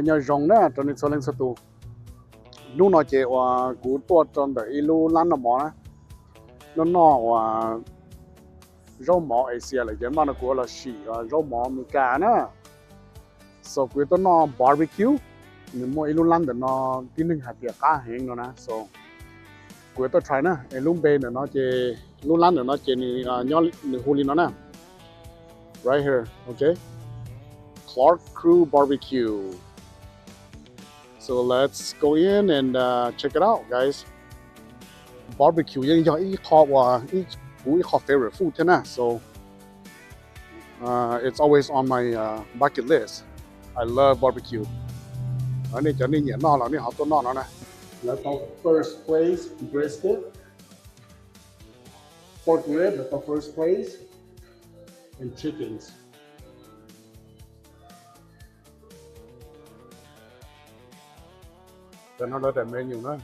Nyob zoo na rau nej txhua leej txhua tus. Hnub no ces uas kuv tuaj rau ntawm ib lub lab noj mov na, noj noj uas zaub mov Asia lawm ces npaj no kuv los sim zaub mov Amelikas na. So kuv yuav tuaj noj barbecue, nws muaj ib lub lab ntawm no tib neeg hais tias qab heev no na, so kuv yuav tuaj try na. Es lub npe ntawm no ces, lub lab ntawm no ces nws nyob, nws hu li no na, right here, okay, Clark Crew Barbecue. So let's go in and uh, check it out, guys. Barbecue yeej yog ib qho uas kuv ib qho favorite food thiab na, so uh, it's always on my uh, bucket list. I love barbecue. Nej cov nej nyiam noj los nej ho tuaj noj no na. Lawv tau first place brisket, pork rib lawv tau first place, and chickens. Cov no lawv daim menu na.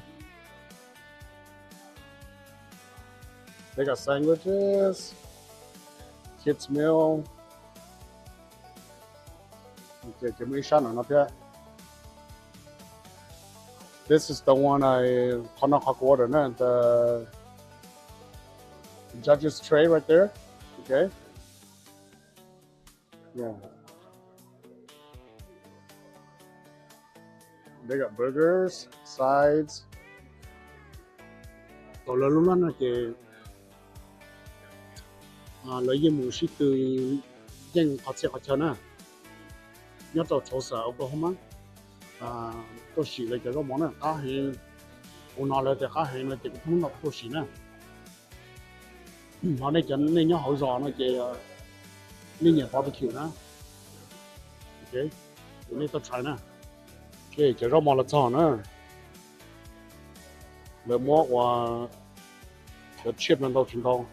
They got sandwiches, kids meal. Ces muaj ib sab no no thiab. This is the one I, qhov no qhov kuv order na, the judges tray right there. Okay. Yeah. They got burgers, sides. Tau lawv lub lab no ces lawv yeej mus sib tw yeej qhov txhia qhov chaw na. Nyob rau Tulsa, Oklahoma, tuaj sim lawv cov zaub mov na qab heev. Ua no lawv tias qab heev no ces kuv pheej noj tuaj sim na. Ho nej cov nej nyob hauv zos no ces nej nyiam barbecue na, nej tuaj try na. Cov zaub mov los txog na, lawv muab ua cov chip no ntau tsis ntau.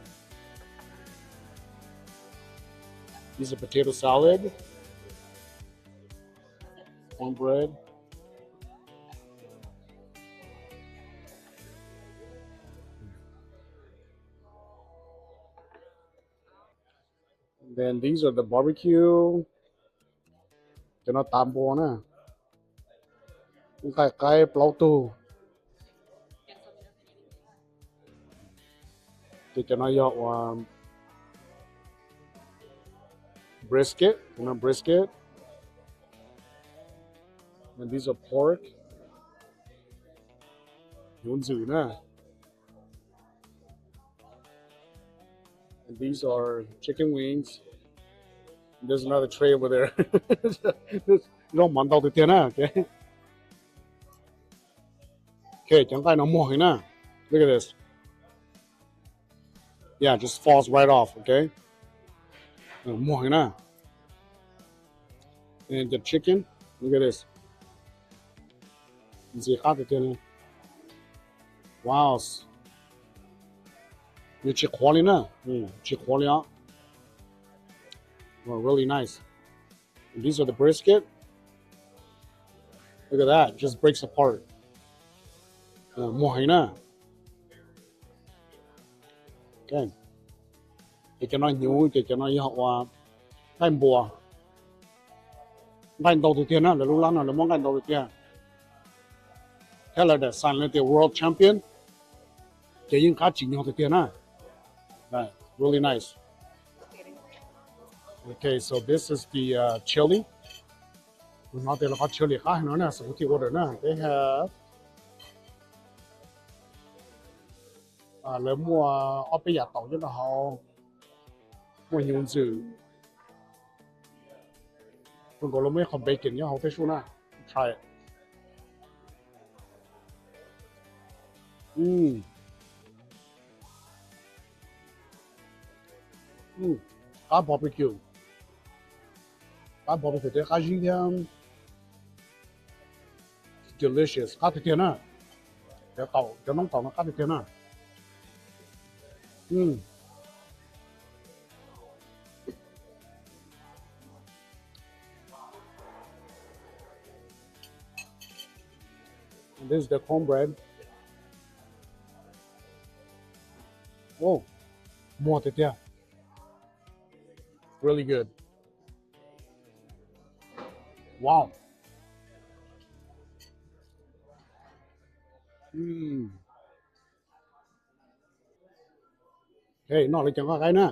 This is a potato salad, cornbread. Then these are the barbecue. Cov no tav npua na. Nqaij qaib plaub tug. Ces cov no yog ua brisket, no brisket. And these are pork. Hnyuv ntxwm na. And these are chicken wings. There's another tray over there. Zaub mov ntau tiag tiag na. Okay, cov nqaij no muag heev na. Look at this. Yeah, just falls right off, okay? Muag heev na. And the chicken, look at this. Ntxim qab tiag tiag li. Wow. Nws tsis qhuav li na. Tsis qhuav li os. Wow, really nice. And these are the brisket. Look at that, just breaks apart. Muag heev na. Ces cov no hnyuv, ces cov no yog ua nqaij npua. Nqaij ntau tiag tiag na, lawv lub lab no lawv muab nqaij ntau tiag tiag. Thiab lawv daim sign lawv tias world champion, ces yeej qab tsim nyog tiag tiag na. Really nice. Okay, so this is the uh, chili. Kuv hnov tias lawv qhov chili qab heev no na, so kuv thiaj order na. They have, lawv muaj ob peb yam taum nyob rau hauv, muaj hnyuv ntxwm. Zoo nkaus lawv muaj ib qho bacon nyob hauv tej sub na. Try it. Qab barbecue, qab barbecue thiab qab zib thiab. Delicious, qab tiag tiag na. Cov taum, cov noob taum no qab tiag tiag na. Mm. This is the cornbread. Oh, muag tiag tiag. Really good. Wow. Mm. Hey, noj lawv cov nqaij qaib na.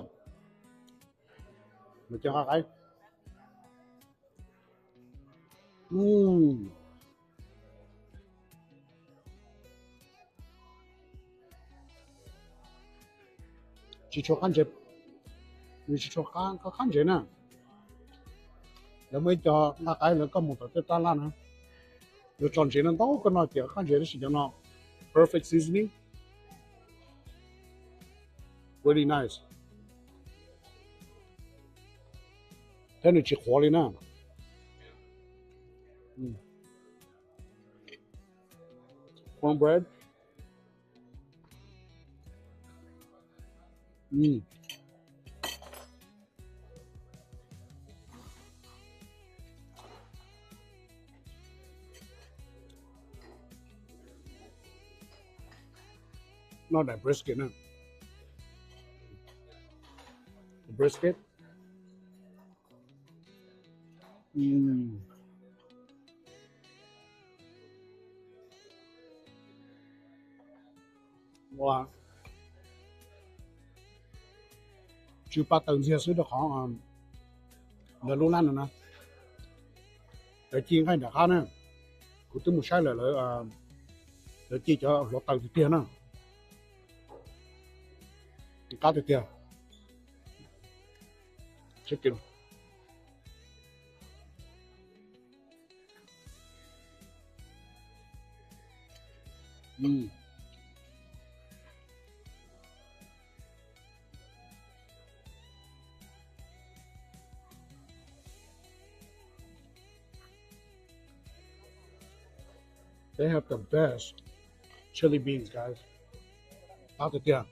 Lawv cov nqaij qaib. Mm. Tsis tshua qab ntses, nws tsis tshua qab, qab ntses na. Lawv muaj ib co nqaij qaib lawv koj mus tom tej tab laj na, lawv tso ntses no ntau koj noj ces qab ntses, tab sis cov no perfect seasoning, really nice. Thiab nws tsis qhuav li na. Mm. Cornbread. Mm. Noj daim brisket na. Brisket. Mm. Ua, tsw pa taws ntxiag xwb rau qhov lawv lub lab no na, lawv ci nqaij nram qab na. Kuv twb mus saib lawm, lawv ci cov hluav taws tiag tiag na. Qab tiag tiag. Mm. They have the best chili beans, guys. Qab tiag tiag.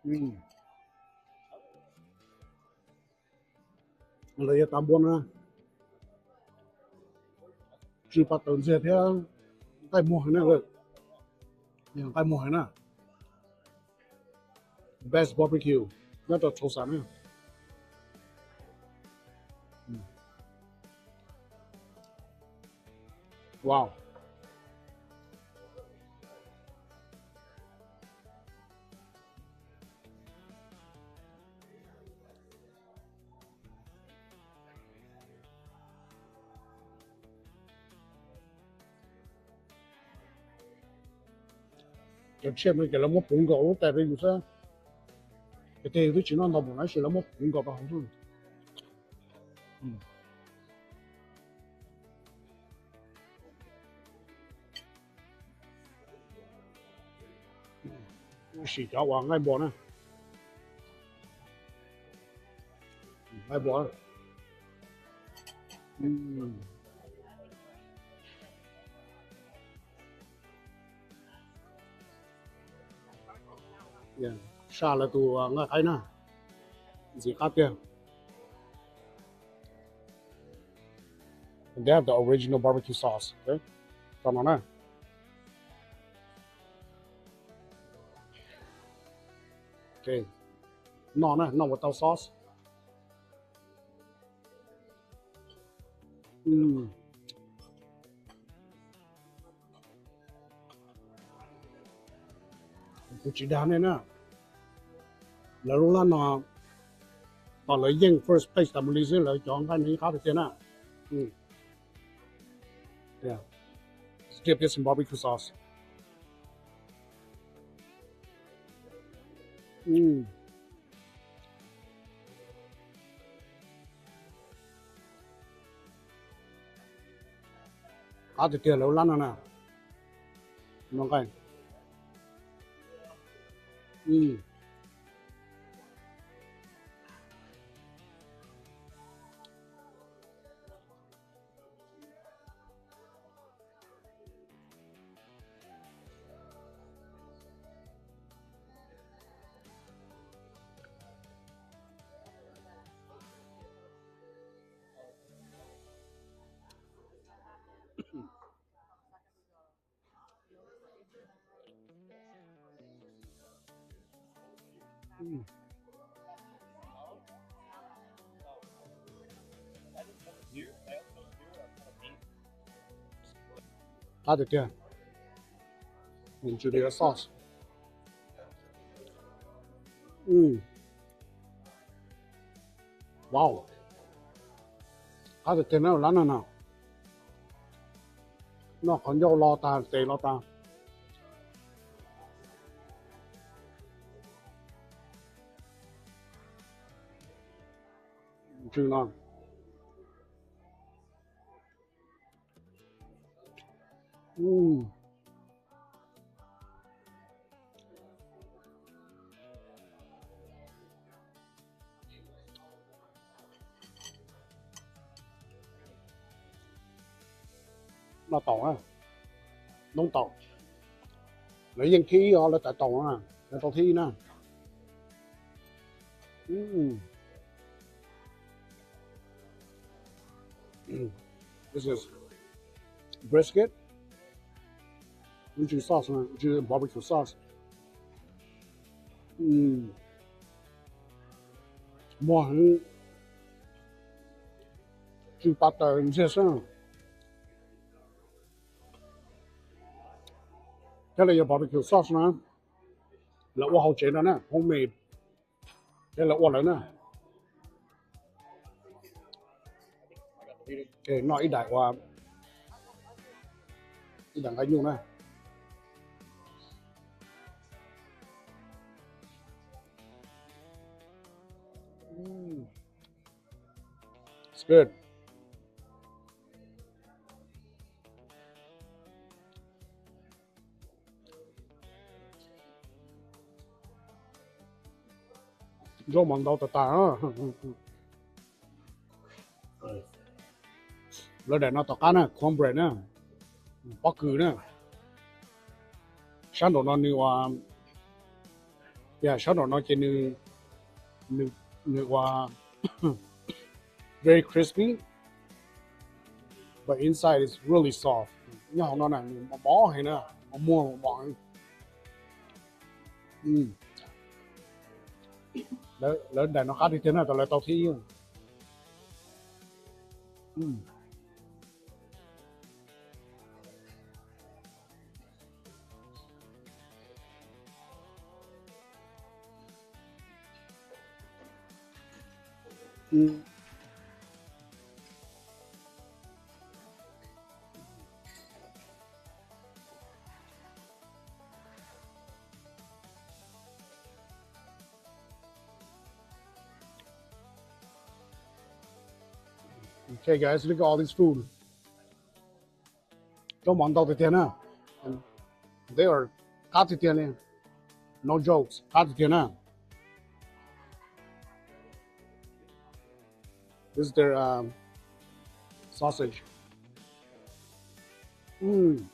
Mm. Lawv yuav tav npua no, tsw pa taws ntxiag thiab nqaij muag heev na. Nqaij muag heev na. Best barbecue nyob rau Tulsa na. Wow. Cov tsiaj no ces lawv muab puv nkaus lub tais rau yus xwb. Ces tej yus twb tsis noj ntau npaum no tab sis lawv muab puv nkaus rau hauv xwb. Sim cov uas nqaij npua na. Nqaij npua. Saj lawv tus nqaij qaib na, ntxim qab tiag. And they have the original barbecue sauce. Okay. Tau no na. Okay. Noj na, noj ua tau sauce. Kuv tsis dag nej na, lawv lub lab no, tom lawv yeej first place tas mus li xwb, lawv cov nqaij no yeej qab tiag tiag na. Yeah. Let's dip this in barbecue sauce. Mm. Qab tiag tiag lawv lab no na. No nqaij. Mm. Qab tiag tiag. Nws tsw li sauce. Wow, qab tiag tiag na lab no na. Noj qhov ncauj los tag, tes los tag. Ntsw no. Noj taum na, noob taum. Lawv yeej thib ib os, lawv tawm taum na, lawv tau thib ib na. This is brisket. Ntsw sauce na, ntsw barbecue sauce. Muag heev, tsw pab taws ntxiag xwb. Thiab lawv yuav barbecue sauce na, lawv ua hauv tsev no na, homemade, thiab lawv ua lawv na. Noj ib daim ua, ib daim nqaij nyuj na. It's good. Zaub mov ntau tas tas. Lawv daim no tom qab na, cornbread na, pob kws na. Sab nraum no nws ua, sab nraum no ces nws, nws ua very crispy, but inside is really soft. Nyob hauv no na nws mos mos heev na, mos muag mos mos. Lawv daim no qab tiag tiag na, tas lawv tau thib ib. Okay, guys, look at all this food. Zaub mov ntau tiag tiag na. They are qab tiag tiag li. No jokes, qab tiag tiag na. This is their um, sausage. Mm.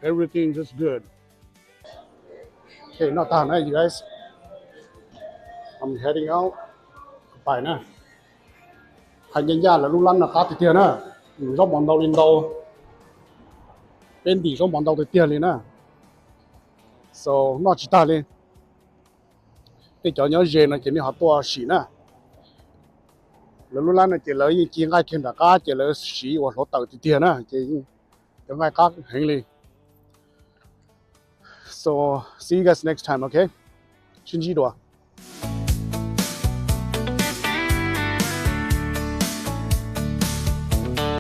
Everything is good. Okay, noj tag na, you guys. I'm heading out. Pais na. Hais ncaj ncaj lawv lub lab no qab tiag tiag na. Zaub mov ntau li ntau. Peb ntim zaub mov ntau tiag tiag li na. So, noj tsis tag li. Tej cov nyob ze no ces nej ho tuaj sim na. Lawv lub lab no ces lawv yeej ci nqaij kiag nram qab ces lawv siv ua hluav taws tiag tiag na, ces cov nqaij qab heev li. So, see you guys next time, okay? Sib ntsib dua.